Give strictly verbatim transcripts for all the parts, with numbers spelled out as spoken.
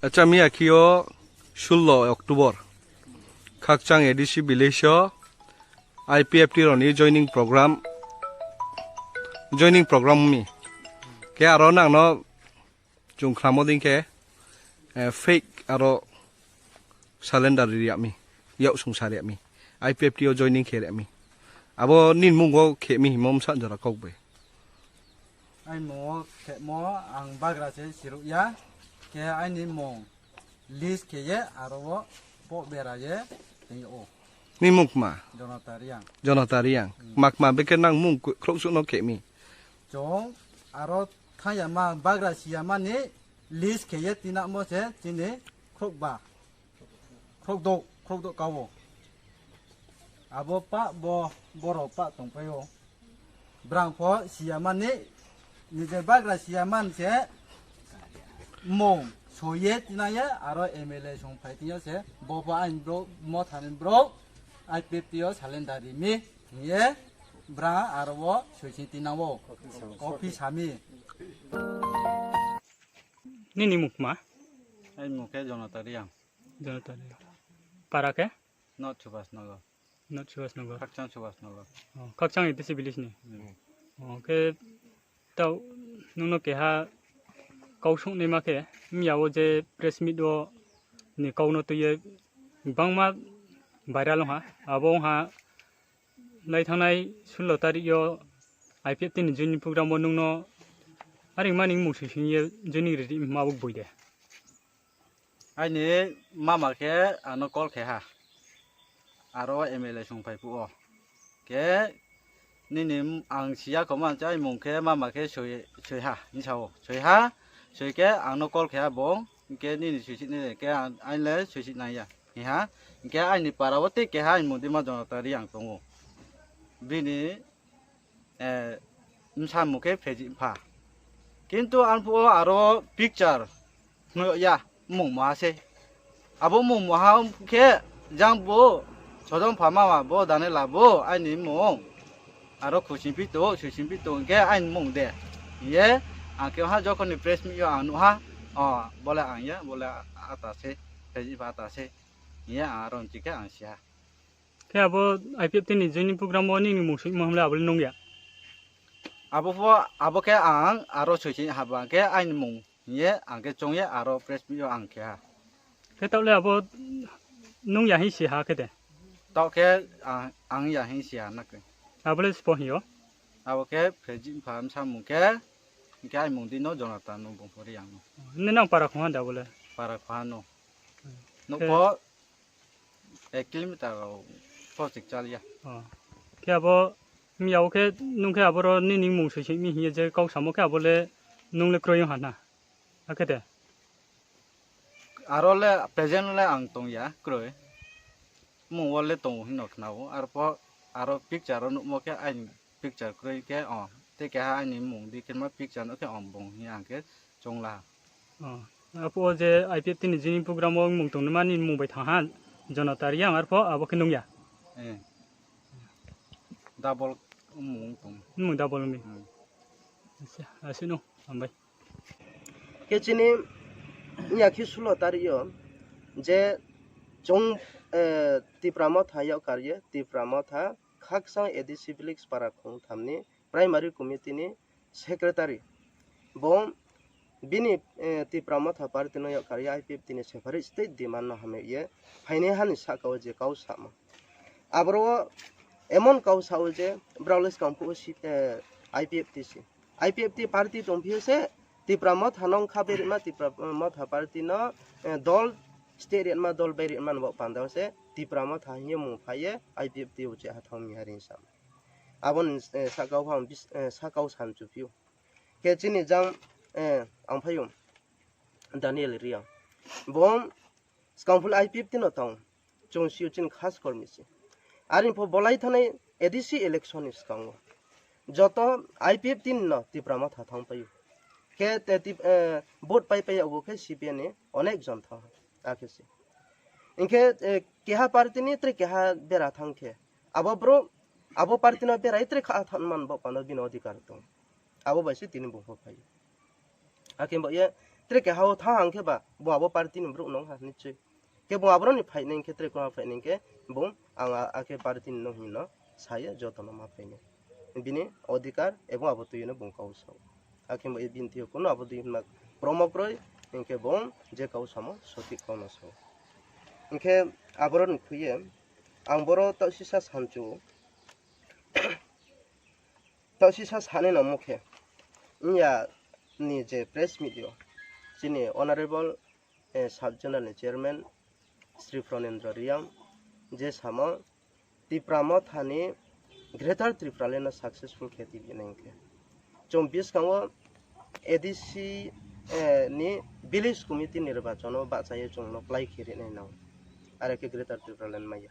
Acha, miya khe yo sullo October, Khakchang A D C village yo I P F T rao ni joining program, joining program mi. Khe aro nang no chung khnamo dei khe, eh, fake aro calendar ri yag mi, yak sungsa ri yag mi, I P F T yo joining khe ri yag mi. Abo nini mung wo khe mi hingmo bsa jora kau bai. Aini mung wo khemo ang bagra se siruh ya, khe aini mung list khe ye aro wo poh bera ye tong yag ou. Nini mung kma? Jonata Reang. Jonata Reang. Hmm. Kma kma bekhe nang mung khrouhsuh no khe mi? Chung aro thanng yama, bagra si yama ni list khe ye tinamo se chini khrouhba, khrouhdouh, khrouhdouh ka ou. Abo pah bo, borao pah tongpai ou. Brang pho si yama ni, nije bagra si yama ni se mung soi ye tinang ye, aro M L A song phai tong yo se, bo pho aini brouh, Motha ni brouh, I P F T yo calendar ri mi hing ye, brang aro wo soi si tinang ou. Office ha mi. Nini mung kma? Aini mung khe Jonata Reang. Jonata Reang. Para khe? North Subhas Nagar. North Subhas Nagar. Khakchang Subhas Nagar. Oh, Khakchang A D C village ni. Hmm. Oh, khe tao nung no keha kau sungnaima khe, miya wo je press meet wo ni kau no tui ye gbangma viral ong ha. Abo ong ha, lai thanngnai sullo tarik yo I P F T ni joining program wo nung no aring maning mung soi sing ye joining ri di hingma bo boi de. Aini mama khe ano call khe ha. Aro M L A song phai phuh wo. Khe nini m-, ang si ya kho man chai mung khe mama khe soi, soi ha, hing sa ou. Soi ha, soi khe ang no call khe ha bung, hing khe nini soi si nai khe ang, aini le soi si nang ya, hing ha. Hing khe aini para wo tei keha aini mung dima Jonata Reang tong ou. Bini, eh, bsa mung khe Phejih Mpha. Kintu arphuh wo aro picture nuh ya, mung muha sei. Abo mung muha khe jang bo, Sojong Pha mama bo, Daniela bo, aini mung. Aro Khuising Phi tong, Suising Phi tong hing khe aini mung de. Hing ye, ang khe ha jokhon ni press meet yo ang nuh ha, o, bo le ang ya, bo le ata sei, Phejih Mpha ata sei. Hing ye, ang aro nchi khe ang si ha. Khe abo I P F T ni joining program wo nini mung soimo ham le abo le nung ya? Abo pho, abo khe ang aro soi si haba khe aini mung hing ye ang khe choung ye aro press meet yo ang khe ha. Khe taoh le abo nung ya hing si ha khe de? Taoh khe ang, ang ya hing si ha na khe. Abo le sbo hing yo? Abo khe Phejih Mpha bsa mung khe, hing khe aini mung di no Jonata no bung pho Reang no. Nini nang para khong ha de abo le? Para khong ha no. Nouh pho ek kilometer rao pho chikchal ya. O. Khe abo, miya wo khe, nung khe aboro nini mung soi soi mi hing ye je kau samo khe abo le nung le kroi ong ha na? Akhe de? Aro le present le ang tong ya, kroi. Mung wo le tong ou hing no khna ou, arpho aro picture wo nuhmo khe aini picture kroi khe, o, tei keha aini mung di khe ma picture no khe, o, bung hing ye ang khe choung la ha. O, arphuh wo je I P F T ni joining program wo mung tongnaima ni mung bai thanng ha, Jonata Reang, arpho abo khe nung ya? Eh. Double mung tong. Mung double mi? Hmm. Acha, asuh no, hambai. Khe chini miya khe sullo tarik yo je chung, eh, Tipra Motha yakar ye, Tipra Motha Khakchang A D C village para khongtham ni primary committee ni secretary. Bo bini, eh, Tipra Motha party no yakar ye I P F T ni separate state demand no hamya ye phainai ha ni sahka wo je kau samo. Aboro emon kau sa ou je brao le skang phuh wo si, eh, I P F T se. I P F T party tongphi yo se Tipra Motha no ongkha bai rima, Tipra Motha party no, eh, dol state ri ma, dol bai ri ma ni bo panda wo se Tipra Motha hing ye mung phai ye I P F T uchih ha thanng mi ha ri sa. Abo ni, eh, sahka wo ang bis-, eh, sahka wo sanchuphi ou. Khe chini jang, eh, ang phai ou Daniel Reang. Bo skang phuh le I P F T no tong, chung si ou chini khas kormi se. Are pho bo lai thanngnai A D C election ni skang wo joto I P F T ni no Tipra Motha thanngpai ou. Khe te tip-, eh, vote paipai yag ou khe C P M ni onek jon thanng ha, akhe se. Hing khe, eh, keha party ni tre keha bera thanng khe, abo brouh, abo party no bera ye tre kha thanng man bo panda bini odhikar tong. Abo bai se tini bung pho phai ou. Akhe bo ye Tre keha wo thanng hang khe ba, bung abo party ni brouh nung ha hing chui. Khe bung aboro ni phainai khe, tre kma phainai khe, bung ang a, akhe party ni nung hing no sa ye joto no ma phainai. Bini odhikar ebong abo tui no bung kau sa ou. Akhe bo e bini thing yo kuno abo dei hima promo kroi, hing khe bung je kau samo sothik kau no sa ou. Hing khe aboro ni khui ye, ang boro taoh sisa sanchu ou. Taoh sisa sanai nangmo khe, inya ni je press meet yo, chini honourable, eh, sub zonal ni chairman Sri Pranendra Reang je samo, Tipra Motha ni Greater Tipraland no successful khe tibinai hing khe, chung buskang wo A D C, eh, ni village committee nirbachon no bahcha ye chung no plai khe rinai nang. Are khe Greater Tipraland mai ya.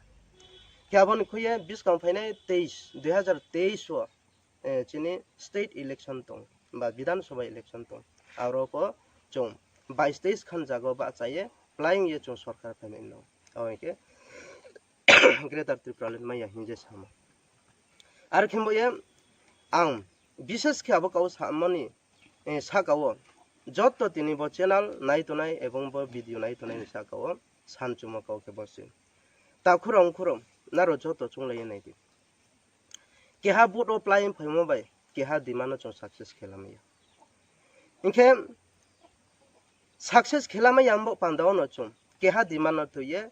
Khe abo ni khui ye buskang phainai teis, dui hazar teis wo, eh, chini state election tong, ba Bidhan Sabha election tong. Aro pho chung bais teis khan jaga wo bahcha ye, playing ye chung sorkar phainai no. Abo hing khe Greater Tipraland mai ya hing je samo. Ar khe bo ye ang bises khe abo kau samo ni, eh, saka wo, joto tini bo channel nai tongnai ebong bo video nai tongnai ni saka wo, sanchumo kau khe bo se. Takhu rao ongkhu rao, nrao joto chunglai ye nai di. Keha vote wo playing phaimo bai, keha demand no chung success khe lamai ya. Hing khe success khe lamai ya bo panda wo no chung keha demand no tui ye,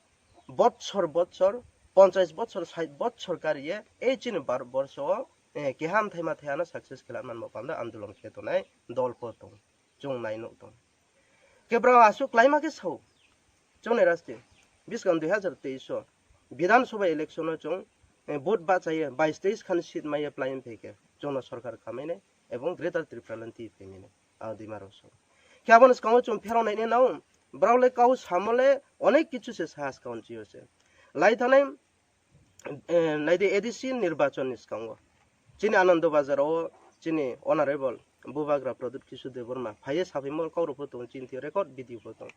botsor botsor, ponchas botsor, sait botsor kari ye, ei chini Bharat borso wo, eh, keha mthaima thaiha no success khe lamai bo panda andolon khe tongnai dol pho tong, chung nai nuh tong. Khe brao asuh kláima khe sao, chung nai rasti, buskang dui hazar teis wo Bidhan Sabha election no chung, eh, vote bahcha ye bais teis khan seat mai ye playing phai khe, chung no sorkar khamai nai, ebong Greater Tipraland ti phaimai nai, ang dima rao sao. Khe abo ni skang wo chung pherao nai nai nang, brao le kau samo le onek kichu se sa skang chi yo se. Lai thanai, eh, nai di A D C nirbachon ni skang wo. Chini Anando Bazar wo chini honourable Bubagra Pradyot Kishore Debbarma phai ye saphaimo kau rao pho tong, chini thing yo record video pho tong.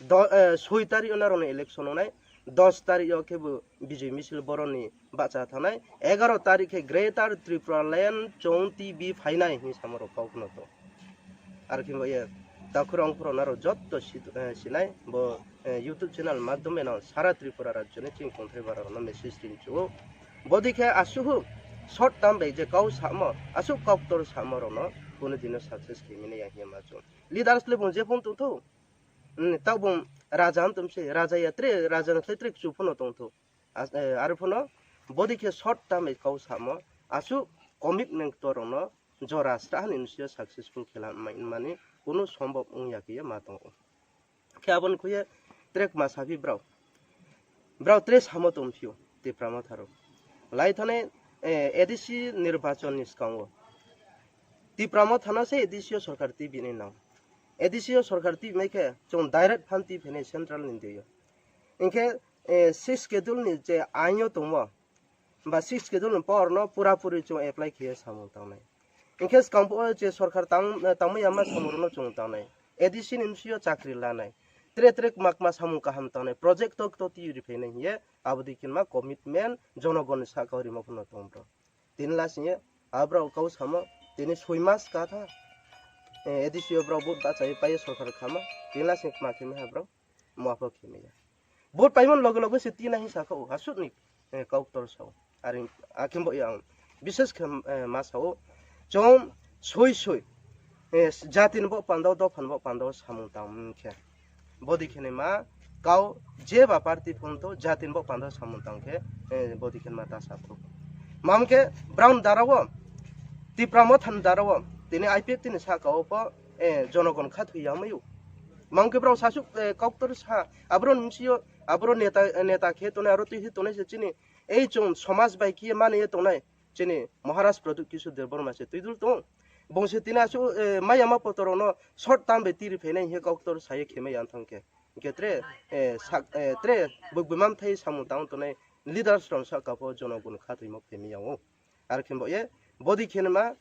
Do-, eh, soi tarik yo nrao ni election ong nai, dos tarik yo khebu Bijoy Misil boro ni bahcha thanng nai, egaro tarik khe Greater Tipraland chung T V phainai hing samo rao kau kheno tong. Ar khe bo ye, takhu rao ongkhu rao nrao joto si-, eh, sinai, bo, eh, YouTube channel madhyome no sara Tripura rajyo ni chini kongthai bara rao no message ri chu ou. Bodei khe asuh short term bai je kau samo, asuh kauktor samo rao no kuno din no success khe mi nai ya hing ye ma chung. Leaders le bung je phung tongthou, taoh bung raja hing tong se, raja ya tre, raja no khlai tre kchu pho no tongthou. Ar pho no bodei khe short term bai kau samo, asuh commitment ktor rao no jora srahha ni bsing yo successful khe lamai mani kuno sombhob ong ya khe ye ma tong ou. Khe abo ni khui ye tre kma saphi brao. Brao tre samo tongphi ou, Tipra Motha rao. Lai thanai, eh, A D C nirbachon ni skang wo Tipra Motha no se A D C yo sorkar tibinai nang. A D C yo sorkar tibinai khe chung direct fund ti phainai central ni deing yo. Hing khe, eh, sixth schedule ni je ain yo tongmo, ba sixth schedule ni power no pura puri chung apply khe ye samung tangnai. Hing khe skang phuh wo je sorkar tang, eh, tangmai yama samung rao no chung tangnai. A D C ni bsing yo chakri lanai. Tre tre kma kma samung kaham tangnai. Project ktor ktor ti ri phainai hing ye, abo dei khe ma commitment jonogon ni sahka wo rimo pho no tong brao. Tini lasing ye, abrao kau samo, tini soi mas ka tha, eh, A D C yo brao vote bahcha ye pai ye sorkar khamo, tini lasing kma khe mai ha brao, ma pho khe mai ya. Vote paimo loge loge se tini hing sakha ou, asuh ni, eh, kauktor sa ou. Are, akhe bo ye ang bises khe, eh, ma sa ou, chung soi soi, eh, jati ni bo panda wo, dopha ni bo panda wo samung tang khe. Bodei khe naima kau jeba party phungthou, jati ni bo panda wo samung tang khe, eh, bodei khe naima ta sa thou. Mam khe brao ni dara wo, Tipra Motha ni dara wo, tini I P F T ni sahka wo pho, eh, jonogon khathoi ya mai ou. Mam khe brao sasuh, eh, kauktor sa, aboro ni bsing yo, aboro neta, neta khe tongnai, aro tuihi tongnai se chini, ei chung somaj bai khe ye mani ye tongnai, chini Maharaj Pradyot Kishore Debbarma se tuidul tong ou. Bung se tini asuh, eh, mai yama poto rao no short term bai tiri phainai hing ye kauktor sa ye khe mai ya thanng khe. Hing khe tre, eh, tre bugbi mamthai samung tang tongnai leaders rao sahka pho jonogon khathoimo phai mai ya ou. Are khe bo ye, bodei khe naima,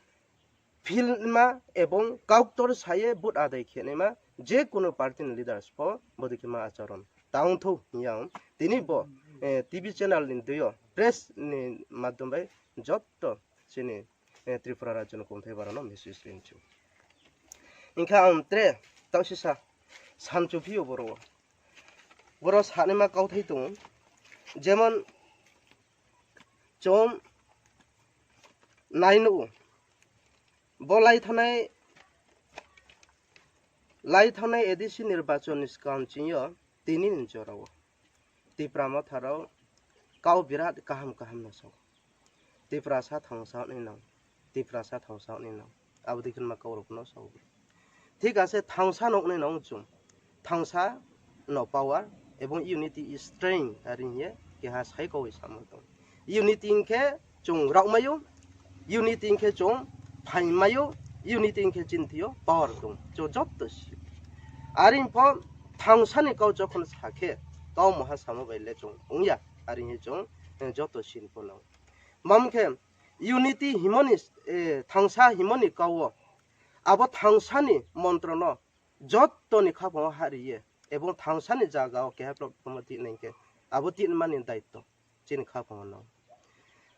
feel naima, ebong kauktor sa ye vote adai khe naima, je kuno party ni leaders pho bodei khe ma acharon tang thou hing ye ang tini bo, eh, T V channel ni deing yo, press ni madhyom bai joto chini, eh, Tripura rajyo ni kongthai bara no message ri chu. Hing khe ang tre taoh sisa sanchuphi ou boro wo. Boro sanaima kauthai tong ou. Jemon chung nai nuh ou. Bo lai thanngnai, lai thanngnai A D C nirbachon ni skang ching yo tini ni jora wo Tipra Motha rao kau birat kaham kaham no sa ou. Tiprasa thangsa ong nai nang, Tiprasa thangsa ong nai nang. Abo dei khe ma kau rao no sa ou. Thik ase thangsa no ong nai nang chung. Thangsa no power ebong unity is strength are hing ye keha sai kau samo tong. Unity hing khe chung raohmai ou, unity hing khe chung phaimai ou, unity hing khe chini thing yo power tong. Chung joto si. Are hing pho thangsa ni kau jokhon sa khe kau maha samo bai le chung ong ya. Are hing ye chung, eh, joto sin pho nang. Mam khe unity himo ni, eh, thangsa himo ni kau wo abo thangsa ni montro no joto ni khaphang wo hahri ye, ebong thangsa ni zaga wo keha platform wo tini hing khe, abo tini mani daityo chini khaphang wo nang.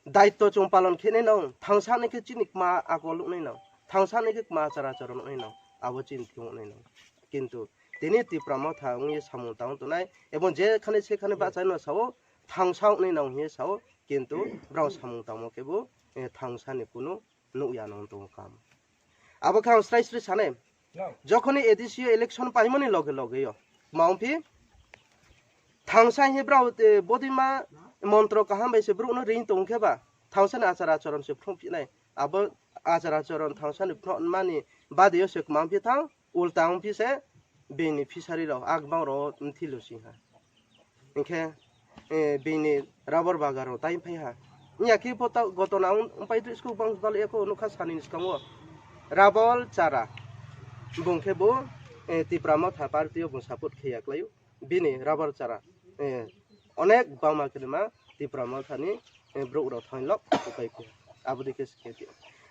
Daityo chung palon khe nai nang, thangsa ni khe chini kma akol nuh nai nang, thangsa ni khe kma achar acharon nuh nai nang, abo chini thing nuh nai nang. Kintu tini Tipra Motha ong ye samung tang tongnai, ebong je khani se khani bahcha no sa ou, thangsa ong nai nang hing ye sa ou, kintu brao samung tangmo khebu, eh, thangsa ni kunu nuh ya nang tong ou kam. Abo khe ang srai srai sanai. Jokhon ni A D C yo election paimo ni loge loge yo. Kma ongphi? Thangsa hing ye brao, eh, bodima montro kaham bai se brouh no ring tong khe ba. Thangsa ni achar acharon se phrungphi nai. Abo achar acharon thangsa ni phnuh mani bade yo se kma ongphi thanng, ulta ongphi se bini fishery rao, akbang rao mthilo sing ha. Hing khe, eh, bini rubber bagan rao tai phai ha. Hing ya khe pho taoh goto na ong, ongpai dri school bang bal ya kho nukha sani ni skang wo. Rubber chara. Bung khe bo, eh, Tipra Motha party yo bung support khe ya klái ou. Bini rubber chara. Eh, onek bangma khe ma Tipra Motha ni, eh, brouh rao thanng lok upai khe. Abo dei khe se khe.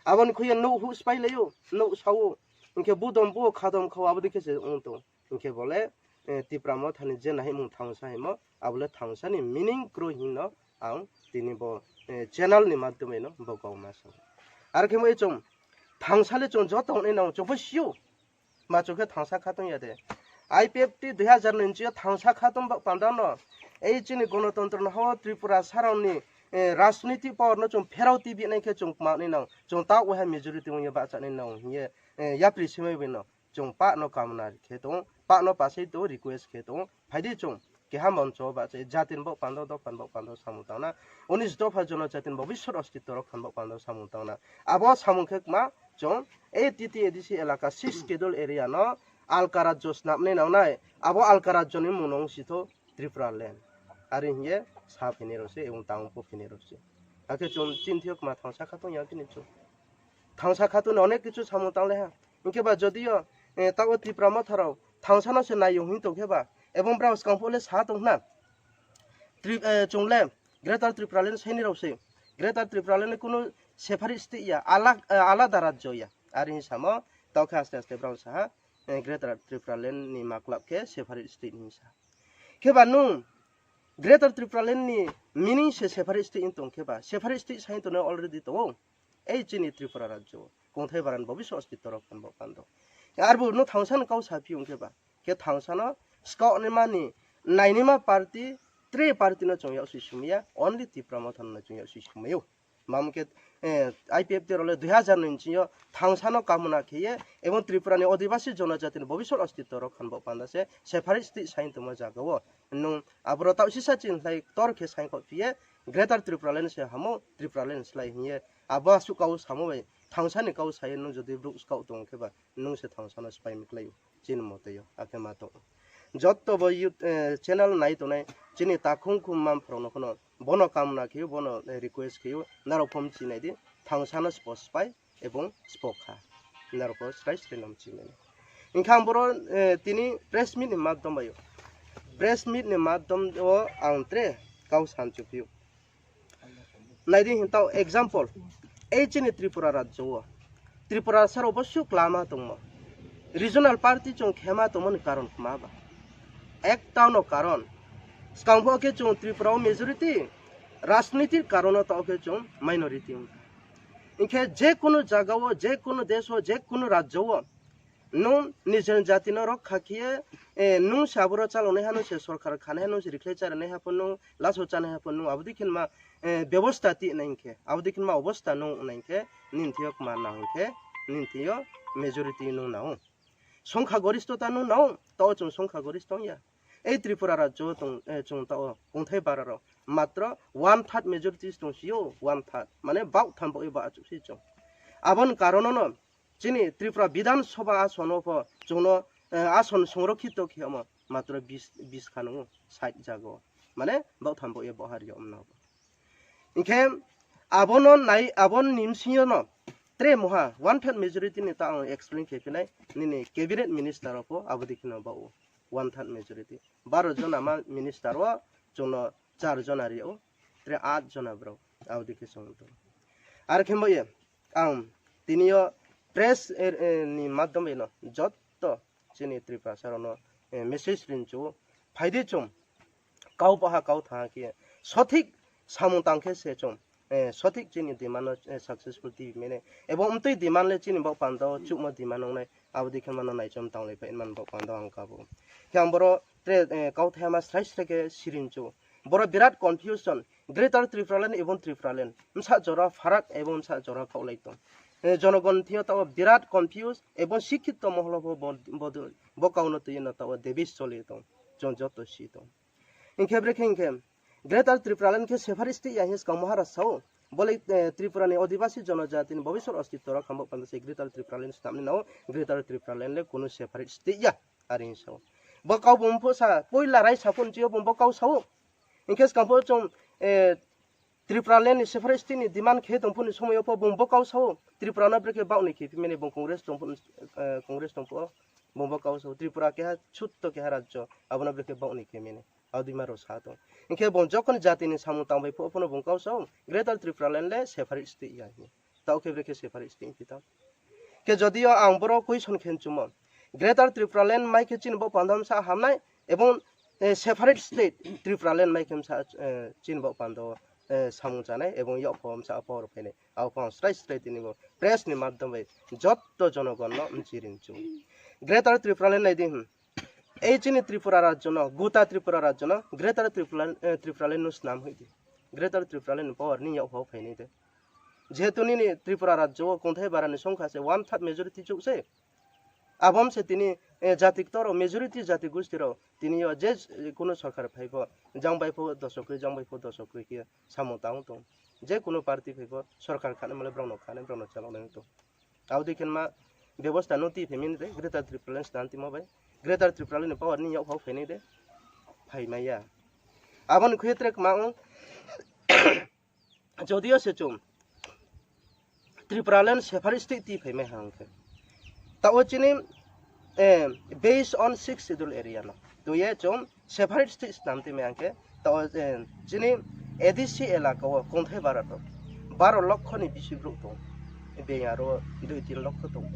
Abo ni khui ye nouh huh spai lai ou, nouh sa ou. Hing khe budom bu khadom khau abo dei khe se ong tong. Hing khe bo le, eh, Tipra Motha ni je naihmung thangsa himo, abo le thangsa ni meaning kroi hing no ang tini bo, eh, channel ni madhyome no bo kau ma sa ou. Are khe mo chung thangsa le chung joto ong nai nang chung pho si ou. Ma chung khe thangsa kha tong ya de. I P F T dui hazar nai ni ching yo thangsa kha tong baoh panda no. Ei chini gonotontro no hao Tripura sarao ni, eh, rajniti power no chung pherao tibi nai khe chung kma nai nang. Chung taoh waiha majority ong ye bahcha nai nang hing ye, eh, yapri simai bai no. Chung pah no kamna khe tong, pah no pasai tong, request khe tong, phai di chung, keha moncho bahcha, jati ni baoh panda, dopha ni baoh panda samung tang na, unis dopha jonojati ni bobisot ostitto rokha ni baoh panda samung tang na. Abo samung khe kma, chung, ei T T A D C elaka six schedule area no, alka rajyo snam nai nang nai, abo alka rajyo ni mmung no ong si tho, Tripura land. Are hing ye sa phinai rao se, ebong tang pho phinai rao se. Akhe chung chini thing yo kma thangsa kha tong ya khe ni chung. Thangsa kha tong ni onek kichu samung tang le ha. Hing khe ba jodi yo, eh, taoh wo Tipra Motha rao thangsa no se nai yong hing tong khe ba, ebong brao skang phuh le sa tong khna. Tri-, eh, chung le Greater Tripura Land saini rao se. Greater Tripura Land ni kunu separate state ya, ala-, eh, alada rajyo ya. Are hing samo, taoh khe aste aste brao sa ha, eh, Greater Tripura Land ni maklap khe separate state hing sa. Khe ba nung Greater Tripura Land ni meaning se separate state hing tong khe ba, separate state sa hing tong nai already tong ou. Ei chini Tripura rajyo, kongthai baran bobisot ostitto rokha ni baoh panda. Arbo no thangsa ni kau sa phi ong khe ba, khe thangsa no skaoh naima ni, nainaima party, tre party no chung yaksi sumai ya, only Tipra Motha no chung yaksi sumai ou. Mam khe, eh, I P F T rao le dui hazar nai ni ching yo thangsa no kamna khe ye, ebong Tripura ni odibasi jonojati ni bobisot ostitto rokha ni baoh panda se, separate state saing tongmo zaga wo. Nung aboro taoh sisa chini lai ktor khe saing kho phi ye, Greater Tripura Land se hamo, Tripura Land slái hing ye. Abo asuh kau samo bai, thangsa ni kau sa ye nung jodi brouh skaoh tong khe ba, nung se thangsa no spai mi klái ou, chini mote yo, akhe ma tong. Joto bo youth, eh, channel nai tongnai, chini takhum khum mam phrao no khono, bono kamna khe ou, bono, eh, request khe ou, nrao pho mchi nai di, thangsa no spo spai, ebong spo kha. Nrao pho srai srai no mchi nai. Hing khe ang boro, eh, tini press meet ni madhyom bai ou. Press meet ni madhyom wo ang tre kau sanchu phi ou. Nai di hing taoh example, ei chini Tripura rajyo wo, Tripura sa rao bo suh klama tongmo. Regional party chung khema tongmo ni karon kma ba. Ekta no karon. Skang bo khe chung Tripura wo majority, rajniti karon no taoh khe chung minority ong kha. Hing khe je kunu zaga wo, je kunu desh wo, je kunu rajyo wo, Nung nijer jati no rokha khe ye, eh, nung se aboro chalonaiha, nung se sorkar khanaiha, nung se rikhlai charanaiha pho nung, laso chánaiha pho nung, abo dei khe ma, eh, bebosta ti nai hing khe, abo dei khe ma obosta nung nai hing khe, nini thing yo kma nang hing khe, nini thing yo majority nung nang ou. Songkha goristho ta nung nang ou, taoh chung songkha goristho ong ya. Ei Tripura rajyo tong, eh, chung taoh kongthai bara rao matro one third majority tong si ou, one third. Mane baoh tham baoh ye ba achouh si chung. Abo ni karon no chini Tripura Bidhan Sabha ason wo pho chung no, eh, ason songrokhito khe yagmo matro bis, bis kha nung ou, sait jaga wo. Mane baoh tham baoh ye baoh hari yag mna bo. Hing khe abo no nai, abo ni bsing yo no tre mungha one third majority ni ta ang explain khe phi nai, nini cabinet minister rao pho abo dei khe no baoh ou one third majority. Baro jona ma minister wo chung no char jona ri ou, tre aat jona brao abo dei khe chung tong. Ar khe bo ye ang tini yo press, eh, eh, ni madhyam bai no joto chini Tiprasa rao no, eh, message ri chu, phai di chung, kau baha kau thanng khe, sothik samung tang khe se chung, eh, sothik chini demand no, eh, successful ti mene. Ebong mtui demand le chini baoh panda wo chuhmo demand ong nai, abo dei khe ma no naichom tanglai phai man baoh panda wo ang kabo. Khe ang boro tre, eh, kauthai ma srai srai khe siri chu. Boro birat confusion, Greater Tipraland ebong Tipraland. Bsa jora pharak ebong bsa jora khaohlai tong. Eh, jonogon thing yo taoh birat confuse, ebong sikhito mohol pho bo, bo, bo kau no tui no taoh debate choli tong. Chung joto si tong. Hing khe brekhe hing khe, Greater Tipraland khe separate state ya hing skang Maharaj sao. Bo le, eh, Tripura ni Adibasi Jonojati ni bobisor ostitto rao kham bo panda se Greater Tipraland snam ni nao, Greater Tipraland le kunu separate state ya, are hing sao. Bo kau bung pho sa, poila raisa pho nchi yo bung bo kau sao. Hing khe skang pho chung, eh, Tipraland ni separate state ni demand khe tong pho ni somoi yo pho bung bo kau sao. Tripura no brekhe baoh ni khe phi mene bung Congress tong pho, eh, Congress tong pho, bung bo kau sao. Tripura keha chutto keha rajyo, abo no brekhe baoh ni khe mene. Abo dei ma rao sa tong. Hing khe bung jokhon jati ni samung tang bai pho, pho no bung kau sao, Greater Tipraland le separate state ya hing. Taoh khe brekhe separate state phi tang. Khe jodi yo ang boro question khe chumo, Greater Tipraland mai khe chini baoh panda wo bsa ham nai, ebong, eh, separate state Tipraland mai khe bsa, eh, chini baoh panda wo, eh, samung chá nai, ebong yak pho bsa power phai nai. Abo pho ang srai srai tini bo press ni madhyam bai joto jonogon no mchi ri chu. Greater Tipraland nai di, hmm. Ei chini Tripura rajyo no, gota Tripura rajyo no, Greater Tipraland, eh, Tipraland no snam hoih di. Greater Tipraland ni power ni yak pho phai nai de. Jehetu nini Tripura rajyo wo kongthai bara ni songkha se one third majority chouh se. Abo se tini, eh, jati ktor rao, majority jati gusti rao, tini yo je, eh, kunu sorkar phai pho, jang bai pho doso kroi, jang bai pho doso kroi khe samung tang tong. Je kunu party phai pho, sorkar khanai male brao no khanai, brao no chalonai tong. Abo dei khe ma bebosta no tui phai mini de, Greater Tipraland snam timo bai. Greater Tipraland ni power ni yak pho phai nai de. Phai mai ya. Abo ni khui tre kma ong. Jodi yo se chung Tipraland separate state tui phai mai hang khe. Taoh wo chini, eh, based on sixth schedule area no tui ye chung separate state snam tui mai hang khe. Taoh wo, eh, chini A D C elaka wo kongthai bara tong. Baro lokho ni bisi brouh tong. Beng aro dui tin lokho tong.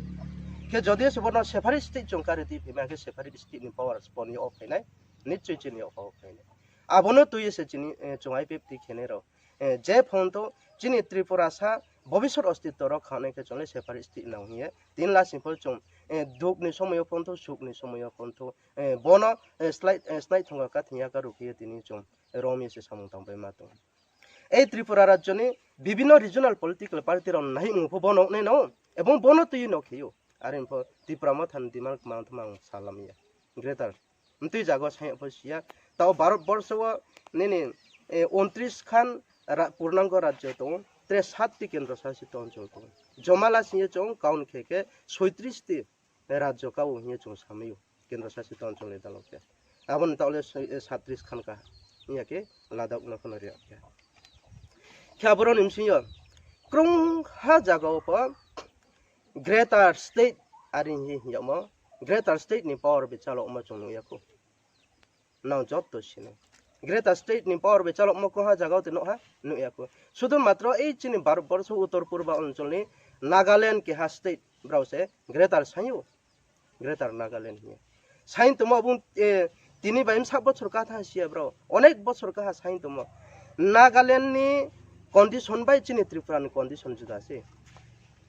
Khe jodi yo se bo no separate state chung kari tui phai mai hang khe separate state ni power spon yo phainai. Nichoi chini yo pho phainai. Abo no tui ye se chini, eh, chung I P F T khenai rao. Eh, je phone to chini Tripurasa bobisor ostitto rao khanai khe chung le separate state nang hing ye. Tini lasing pho chung, eh, duk ni somoi yo phone to, suk ni somoi yo phone to, eh, bo no, eh, slide, eh, slide thongka kathing ya ka rukhe ye tini chung rom ye se samung tang bai ma tong. Ei Tripura rajyo ni bibhinno regional political party rao nai mung pho bo no nai no, ebong bo no tui no khe ou. Are pho Tipra Motha ni demand kma tma ang salam ya. Greater. Mtui jaga wo saing pho si ya. Taoh Bharat borso wo nini, eh, untris khan ra-, purnango rajyo tong ou. Tre sat ti kendro sasit onchol tong ou. Joma lasing ye chung count khe khe soitris ti rajyo ka ou hing ye chung samai ou. Kendro sasit onchol ni dalog khe. Abo ni taoh le soi-, eh, satris khan ka. Hing ya khe Ladakh no pho no ri ya khe. Khe aboro ni bsing yo krungha jaga wo pho Greater State are hing ye hing yagmo, Greater State ni power bai chalokmo chung nuh ya khou. Nang joto sinai. Greater State ni power bai chalokmo krungha jaga wo tei nuh ha, nuh ya khou. Sudu matro ei chini Bharat borso Uttor Purba onchol ni Nagaland keha state brao se Greater saing ou. Greater Nagaland hing ye. Saing tongmo bung, eh, tini bai bsa bochor katha si ya brao. Onek bochor kaha saing tongmo. Nagaland ni condition bai chini Tripura ni condition juda se.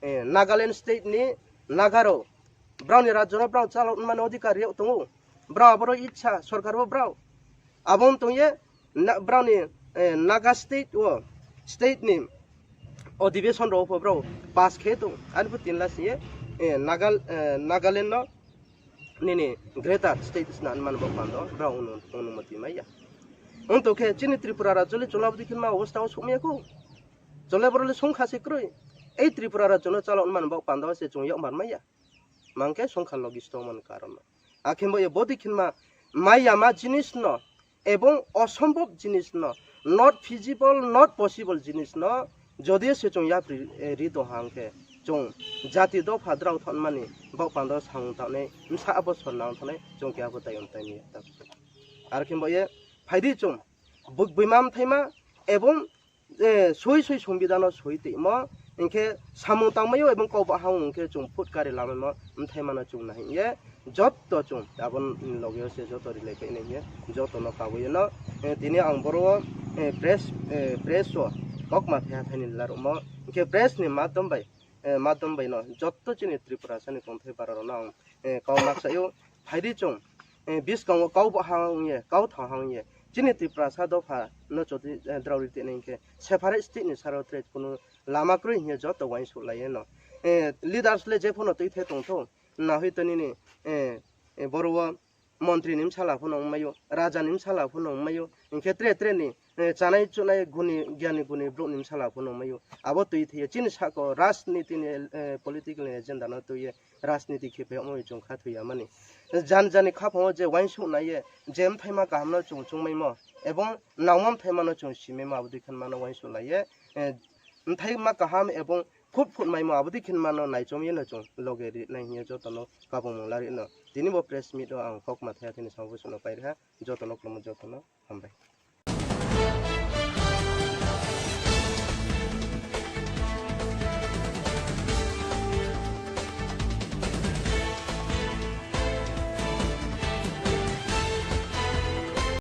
Eh, Nagaland state ni Naga rao Brao ni rajyo no brao chalao mani odhikar ri yag tong ou. Brao aboro icha sorkar wo brao. Abo ong tong ye, na-, brao ni, eh, Naga state wo, state ni odhibeshon rao pho brao pass khe tong. Ani pho tin la sing ye, eh, Nagal-, eh, Nagaland no nini greater state sna mani bo pando brao unu-, onumoti mai ya. Ong tong khe chini Tripura rajyo le chung le abo dei khe ma obostha wo souhmai ya khou. Chung le boro le songkha se kroi. Ei Tripura rajyo no chalao mani bo pando se chung yag mar mai ya. Mang khe songkha logisto mani karon no. Akhe bo ye bodei khe ma mai ya ma jinis no, ebong osombhob jinis no, not feasible, not possible jinis no, jodi se chung yapri, eh, ri tong hang khe, chung jati dopha drao thon mani, baoh pando sang thanai, bsa abo sor nang thanai, chung keha pho tai ong tai ni ya ta. Ar khe bo ye, phai di chung, bo-, boima mthaima, ebong, eh, soi soi songbidhan no soi tongmo, hing khe samung tangmai ou ebong kau bahang ong khe chung phut kari lamaimo, mthaima no chung nai hing ye, joto chung, abo ni loge wo se joto rilai phai nai hing ye, joto no kabo ye no, eh, tini ang boro wo, eh, press, eh, press wo, kaukma pheha thai ni laruhmo, hing khe press ni madhyam bai, eh, madhyam bai no, joto chini Tripurasa ni tongthai bara rao no ang, eh, kau makcha ou, phai di chung, eh, buskang wo kau bahang ong ye, kau thang hang ye, chini Tripurasa dopha no jodi, eh, drao ri tong nai hing khe, separate state ni sara wo tre kuno lama kroi hing ye joto uaingsouhlai ye no. Eh, leaders le jepho no tuithe tong thou, na hoi to nini, eh, eh, boro wo montri ni bsala pho no ongmai ou, raja ni bsala pho no ongmai ou, hing khe tre tre ni, eh, chanai chunai guni, gyani guni brouh ni bsala pho no ongmai ou. Abo tuithe ye chini sahka wo rajniti ni, eh, political ni agenda no tui ye rajniti khe phaimo bai chung khathoi ya mani. Jan jani khaphang wo je uaingsouh nai ye, je mthaima kaham no chung chungmaimo, ebong nangmo mthaima no chung simaimo, abo dei khe ma no uaingsouhlai ye, eh, mthaima kaham ebong phut phut maimo, abo dei khe ma no naichom ye no chung loge ri nai hing ye joto no kabomung lari no. Tini bo press meet wo ang kaukma thaiha thini samung bo suh no pai ri ha, joto no khlumo, joto no hambai.